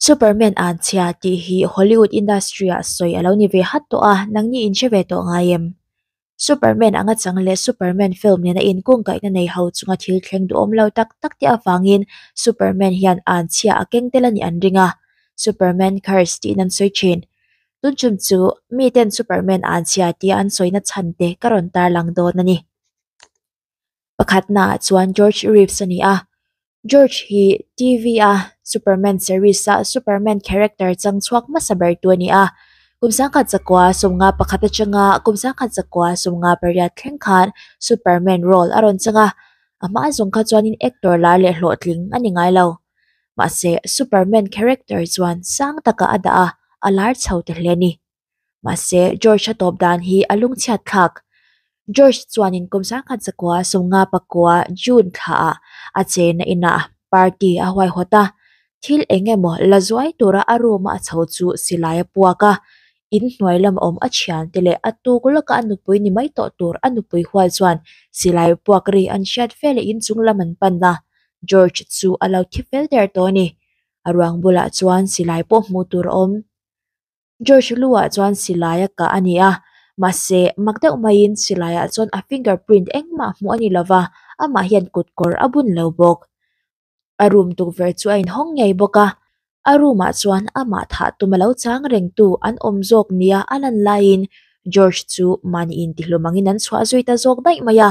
Superman an chhia tih hi Hollywood industry ah sawi a lo ni ve hat tawh a, nangni in hre ve tawh ngai em? Superman anga chang leh Superman film nena inkungkaihna nei ho chunga thil thleng duhawm lo tak tak te avangin Superman hian an chhia a keng tel a nih an ring a, Superman curse tiin an sawi thin. Tun chhun chu miten Superman an chhia tia an sawina chhan te ka rawn tarlang dawn a ni. Pakhatnaah chuan George Reeves a ni a, George hi TV a Superman series a Superman character chang chhuak hmasa ber tu a ni a, kum 1991 atanga kum 1998 thleng khan Superman role a rawn chang a, a hma zawng kha chuanin actor lar leh hlawhtling a ni ngai lo. Mahse Superman character chuan sang takah a dah a, a lar chho ta hle a ni. Mahse, George a tawp dan hi a lungchhiat thlak. George chuanin kum 1959 June thlaah a chenna inah party a huaihawt a, thil eng emaw la zuai tura a room-a a chho chu silai a puak a, in hnuai lam awm a thiante leh a tuk lawka a nupui ni mai tawh tur a nupui hual chuan silai puak ri an hriat veleh inchung lam an pan a, George chu a lo thi fel der tawh a ni. A ruang bulah chuan silai pawh hmuh tur a awm. George Lu-ah chuan silai a kah a ni a, mahse mak deuh maiin silaiah chuan a finger print engmah hmuh a ni lova, amah hian kut kawr a bun lo bawk. A room tukverh chu a inhawng ngei bawk a, a room ah chuan amah thah tum a lo chang rengtu an awm zawk nia a lan laiin George chu mahni intihlum angin an chhuah zui ta zawk daih mai a.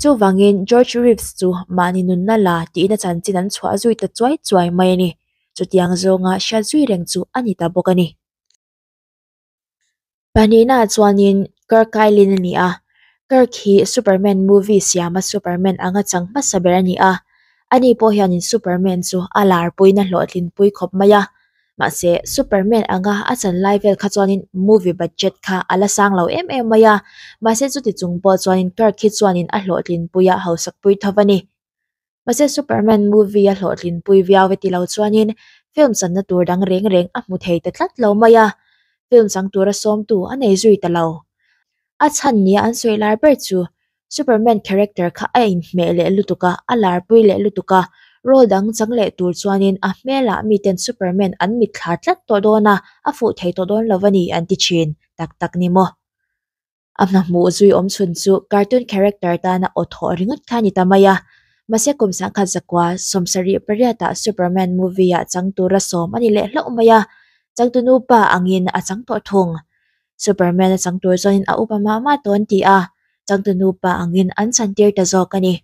Chuvangin George Reeves chu mahni nunna la tiin a chanchin an chhuah zui ta chuai chuai mai a ni. Chutiang zawnga hriat zui reng chu a ni ta bawk a ni. Pahnihnaah chuanin Kirk Kailin a ni a, Kirk hi Superman movie siama Superman anga chang hmasa ber a ni a, ani pawh hianin Superman chu a larpuina hlawhtlinpui khawp mai a, mahse Superman anga a chan lai vel kha chuanin movie budget kha a la sang lo em em mai a, mahse chuti chung pawh chuanin Kirk hi chuanin a hlawhtlinpui a hausakpui tho a ni. Mahse Superman movie a hlawhtlinpui viau e ti lo chuanin film channa tur dang reng reng a hmu thei ta tlat lo mai a, film chang tura sawmtu a nei zui ta lo. A chhan nia an sawi lar ber chu Superman character kha a inhmeh leh lutuk a, a larpui leh lutuk a, role dang chang leh tur chuanin a hmelah miten Superman an mitthla tlat tawh dawn a, a fuh thei tawh dawn lo a ni an ti thin tak tak ni maw? A hna hmuh zui awm chhun chu cartoon character tana aw thawh ringawt kha a ni ta mai a. Mahse kum 1978 ah Superman movie ah chang tura sawm a ni leh hlauh mai a, changtunu pa angin a chang tawh thung. Superman a chang tur chuanin a upa mah mah tawh an ti a, changtunu pa angin an chantir ta zawk a ni.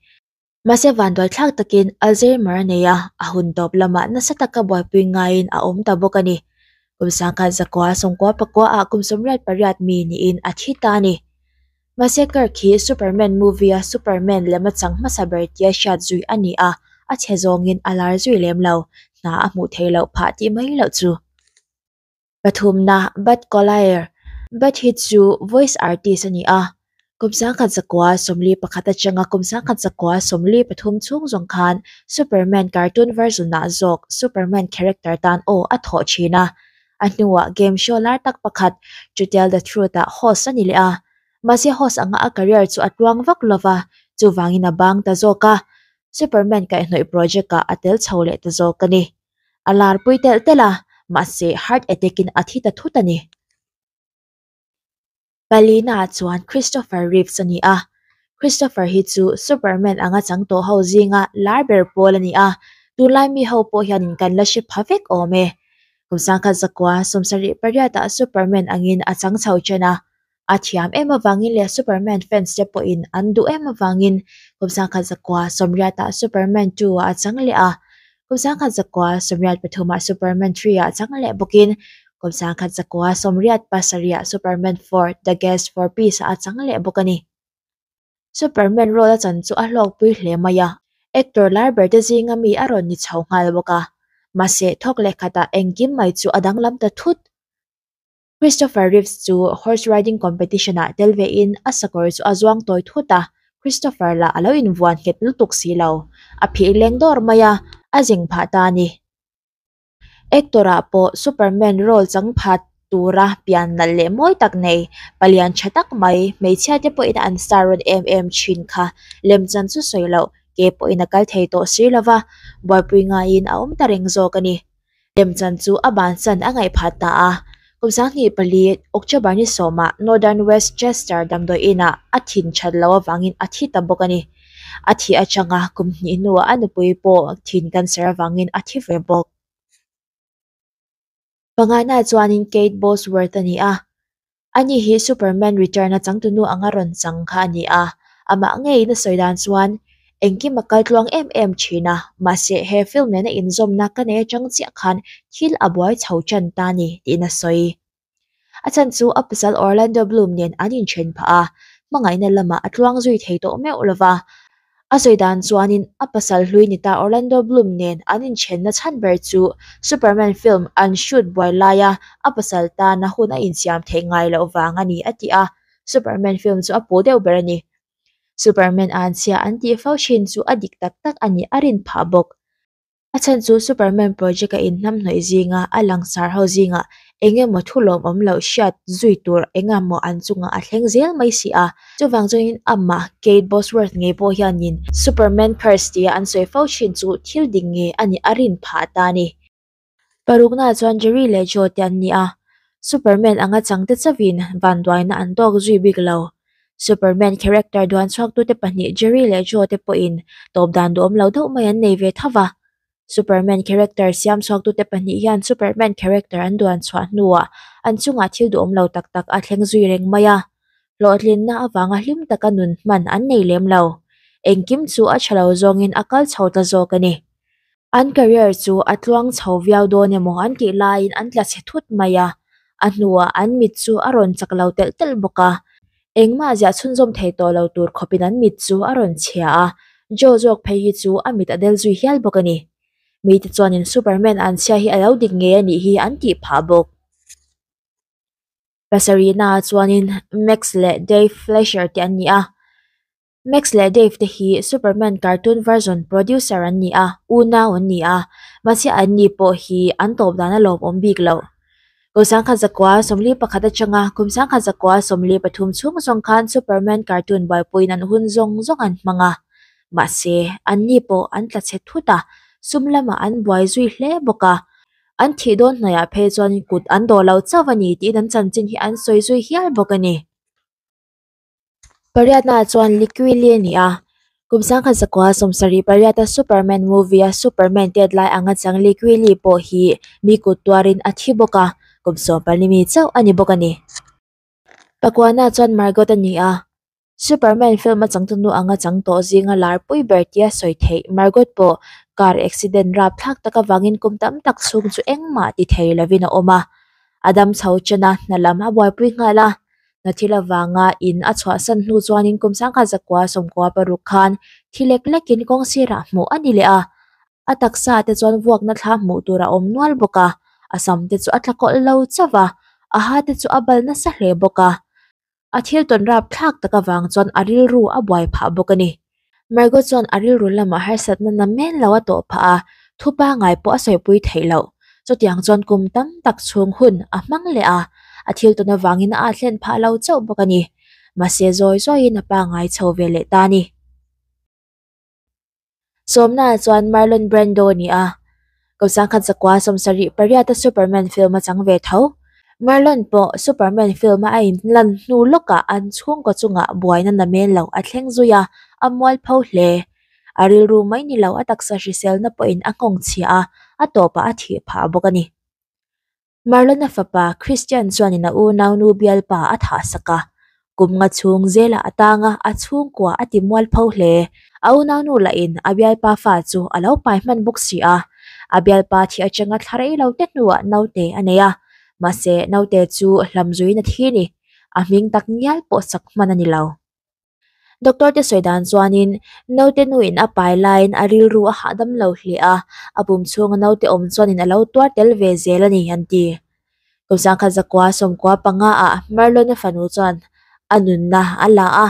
Mahse vanduai thlak takin Alzheimer a nei a, a hun tawp lamah nasa taka buaipui ngaiin a awm ta bawk a ni. Kum 1999 ah kum 88 mi niin a thi ta a ni. Mahse Kirk hi Superman movie-a Superman lem a chang hmasa ber tia hriat zui a ni a, a chhe zawngin a lar zui lem lo, hna a hmuh theih loh phah tih mai loh chu. Pathumna, Bud Collier. Bud hi chu voice artist a ni a, kum 1941 atanga kum 1943 chhung zawng khan Superman cartoon version-ah zawk Superman character tan aw a thawh thin a. A hnuah game show lar tak pakhat To Tell the Truth-ah host a ni leh a. Mahse host anga a career chu a tluang vak lova, chuvangin a bang ta zawk a. Superman kaihhnawih project-ah a tel chho leh ta zawk a ni. A larpui telh telh a, mahse heart attack in a thi ta thut a ni. Palina chuan Christopher Reeves a ni a, Christopher hi chu Superman anga chang tawh ho zinga lar ber pawl a ni a, tunlai mi ho pawh hianin kan la hre pha vek awm e. Kum 1978 ah Superman angin a chang chho chen a, A thiam em avangin leh Superman fans te pawhin an duh em avangin kum 1980 ah Superman 2 ah a chang leh a, kum 1983 ah Superman 3 ah a chang leh bawkin kum 1987 ah Superman 4 The Guest for Peace ah a chang leh bawk a ni. Superman role a chan chu a hlawkpui hle mai a, actor lar ber te zinga mi a rawn ni chho nghal bawk a, mahse thawk leh khatah engkim mai chu a danglam ta thut. Christopher Reeves chu horse riding competition ah tel ve in a sakawr chu a zuang tawi thut a, Christopher lah a lo invuan nghet lutuk si lo, a phih leng dawr mai a, a zeng phah ta a ni. Actor ah pawh Superman role chang pha tura pian nalh leh mawi tak nei, palian tha tak mai, hmeichhia te pawhin an star rawn em em thin kha lemchan chu sawi loh, ke pawhin a kal thei tawh si lova, buaipui ngaiin a awm ta reng zawk a ni. Lemchan chu a bansan a ngaih phah ta a. Kum 2004 October ni sawmah Northern Westchester damdawi inah a thin that loh avangin a thi ta bawk a ni. A thih atanga kum hnih hnuah a nupui pawh thin cancer avangin a thi ve bawk. Pangana chuanin Kate Bosworth a ni a. Ani hi Superman Return-a changtunu anga rawn chang kha a ni a. Amah ngeiin a sawi dan chuan, Engkim a kal tluang em em thin a, mahse he film nena inzawmna ka nei atang chiah khan thil a buai chho tan ta a ni, tiin a sawi. A chhan chu a pasal Orlando Bloom nen an inthen phah a, hmangaihna lamah a tluang zui thei tawh meuh lova. A sawi dan chuanin a pasal hlui ni ta Orlando Bloom nen an inthenna chhan ber chu Superman film an shoot buai laia a pasal tana hun a insiam theih ngai loh vang a ni a ti a, Superman film chu a puh deuh ber a ni. Superman a an chhia an tih fo thin chu a dik tak tak a nih a rin phah bawk. A chhan chu Superman project a inhnamhnawih zinga a langsar ho zingah eng emaw thu lawmawm loh hriat zui tur eng emaw an chungah a thleng zel mai si a. Chuvang chuanin amah Kate Bosworth ngei pawh hianin Superman curse tia an sawi fo thin chu thil dik nge a nih a rin phah ta a ni. Paruknaah chuan Jerry leh Joe te an ni a, Superman anga changte chauhin vanduaina an tawk zui bik lo. Superman character duan chhuaktute pahnih Jerry leh Joe te pawhin tawp dan duhawm lo deuh mai an nei ve tho va. Superman character siam chhuaktute pahnih hian Superman character an duan chhuah hnuah an chungah thil duhawm lo tak tak a thleng zui reng mai a. Hlawhtlinna avanga hlim taka nun hman an nei lem lo. Engkim chu a tha lo zawngin a kal chho ta zawk a ni. An career chu a tluang chho viau dawn emaw an tih laiin an tla chhe thut mai a, a hnuah an mit chu a rawn chak lo telh telh bawk a. Engmah ziah chhunzawm thei tawh lo tur khawpin an mit chu a rawn chhia a, Joe zawk phei hi chu a mit a del zui hial bawk a ni. Mite chuanin Superman an chhia hi a lo dik ngei a nih hi an tih phah bawk. Pasarihna ah chuanin Max leh Dave Fleischer te an ni a. Max leh Dave te hi Superman cartoon version producer an ni a, unau an ni a, mahse an ni pawh hi an tawp dan a lawmawm bik loh. Kum 1941 atanga kum 1993 chhung zawng khan Superman cartoon buaipuiin an hun zawng zawng an hmang a, mahse an ni pawh an tla chhe thut a, sum lamah an buai zui hle bawk a. An thih dawn hnuaiah phei chuan kut an dawh lo chauh a ni tiin an chanchin hi an sawi zui hial bawk a ni. Pariatnaah chuan Liquili a ni a, kum 1978 a Superman movie a Superman tet lai anga chang Liquili pawh hi mi kut tuarin a thi bawk a, kum 14 mi chauh a ni bawk a ni. Pakuana chuan Margot a ni a, Superman film a changtunu anga chang tawh zinga lar pui ber tia sawi theih Margot pawh car accident rapthlak tak avangin kum tam tak chhung chu engmah ti thei lovin a awm a, a dam chho chen a, hna lam a buaipui nghal a. Hna thil avanga in a chhuahsan hnu chuanin kum 1996 khan thi lek lekin kawng sirah hmuh a ni leh a, a taksa te chuan vuakna thla hmuh tur a awm nual bawk a, a sam te chu a tla kawlh lo chauh a, a ha te chu a bal nasa hle bawk a. A thil tawn rapthlak tak avang chuan a rilru a buai phah bawk a ni. Margot chuan a rilru lamah harsatna na men lo a tawh phah a, thu pangngai pawh a sawipui theih loh. Chutiang chuan kum tam tak chhung hun a hmang leh a, a thil tawn avangin a thlen phah lo chauh bawk a ni. Mahse zawi zawiin a pangngai chho ve leh ta a ni. Sawmna chuan Marlon Brando a ni a, kum 1978 a Superman film a chang ve tho. Marlon pawh Superman film a a inlan hnu lawkah an chhungkaw chungah buaina namen lo a thleng zui a, a mualpho hle. A rilru mai ni lo a taksa hriselna pawhin a nghawng chhia a, a tawpah a thih phah bawk a ni. Marlon-a fapa Christian chuanin a unaunu bialpa a thahsak a, kum nga chhung zelah a tang a, a chhungkua a ti mualpho hle. A unaunu lahin a bialpa fa chu a lo pai hman bawk si a, a bialpa thi atanga thla rei lo te hnuah naute a nei a, mahse naute chu hlamzuiin a thi a ni, a hming tak ngial pawh sak hman a ni lo. Doctor te sawi dan chuanin naute nuin a pai laiin a rilru a hahdam lo hle a, a pum chhunga naute awm chuanin a lo tuar tel ve zel a ni an ti. Kum 1995 ah Marlon-a fanu chuan a nunna a la a,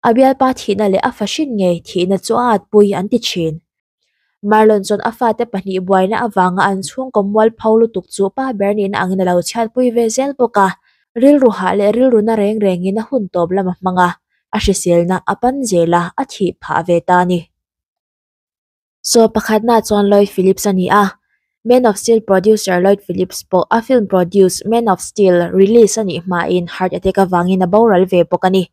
a bialpa thihna leh a fahrin ngei thihna chu a atpui an ti thin. Marlon chuan a fate pahnih buaina avanga an chhungkaw mualpho lutuk chu pa ber nihna angin a lo chhiatpui ve zel bawk a. Rilru hah leh rilru na reng rengin a hun tawp lam a hmang a, a hriselna a pan zel a, a thih phah ve ta a ni. Saw pakhatna chuan Lloyd Phillips a ni a. Man of Steel producer Lloyd Phillips pawh a film produce Man of Steel release a nih hmain heart attack avangin a boral ve bawk a ni.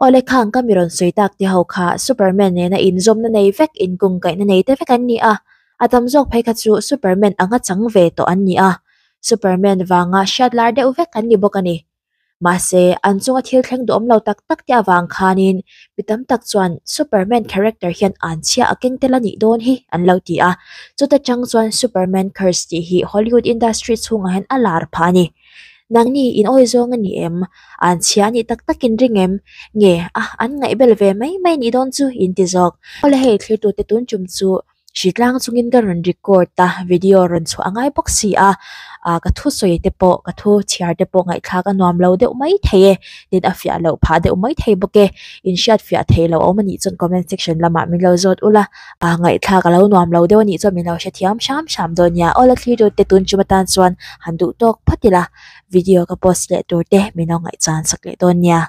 Awle khang ka mi rawn sawi tak te ho kha Superman nena inzawmna nei vek, inkungkaihna nei te vek an ni a, a tam zawk phei kha chu Superman anga chang ve tawh an ni a, Superman vanga hriat lar deuh vek an ni bawk a ni. Mahse, an chunga thil thleng duhawm lo tak tak te avang khanin mi tam tak chuan Superman character hian an chhia a keng tel a nih dawn hi an lo ti a, chuta chang chuan Superman curse tih hi Hollywood industry chhungah hian a lar phah a ni. Nangni in awi zawng a ni em? An chhia a nih tak takin ring em? Nge a an ngaihbel ve mai mai nih dawn chu in ti zawk. Awle hei thlirtute tun tum chu Hritlang chungin ka rawn record a, video rawn chhuah a ngai bawk si a, ah ka thu sawi te pawh ka thu chhiar te pawh ngaihthlak a nuam lo deuh mai thei e, tin a fiah loh phah deuh mai thei bawk e, in hriat fiah thei lo awm a nih chuan comment section lamah min lo zawt ula, ah ngaihthlak a lo nuam lo deuh a nih chuan min lo hrethiam hram hram dawn nia, aw la thlir deuh te tun chum atan chuan han duh tawk phawt ila, video ka post leh tur te min lo ngaihchan sak leh dawn nia.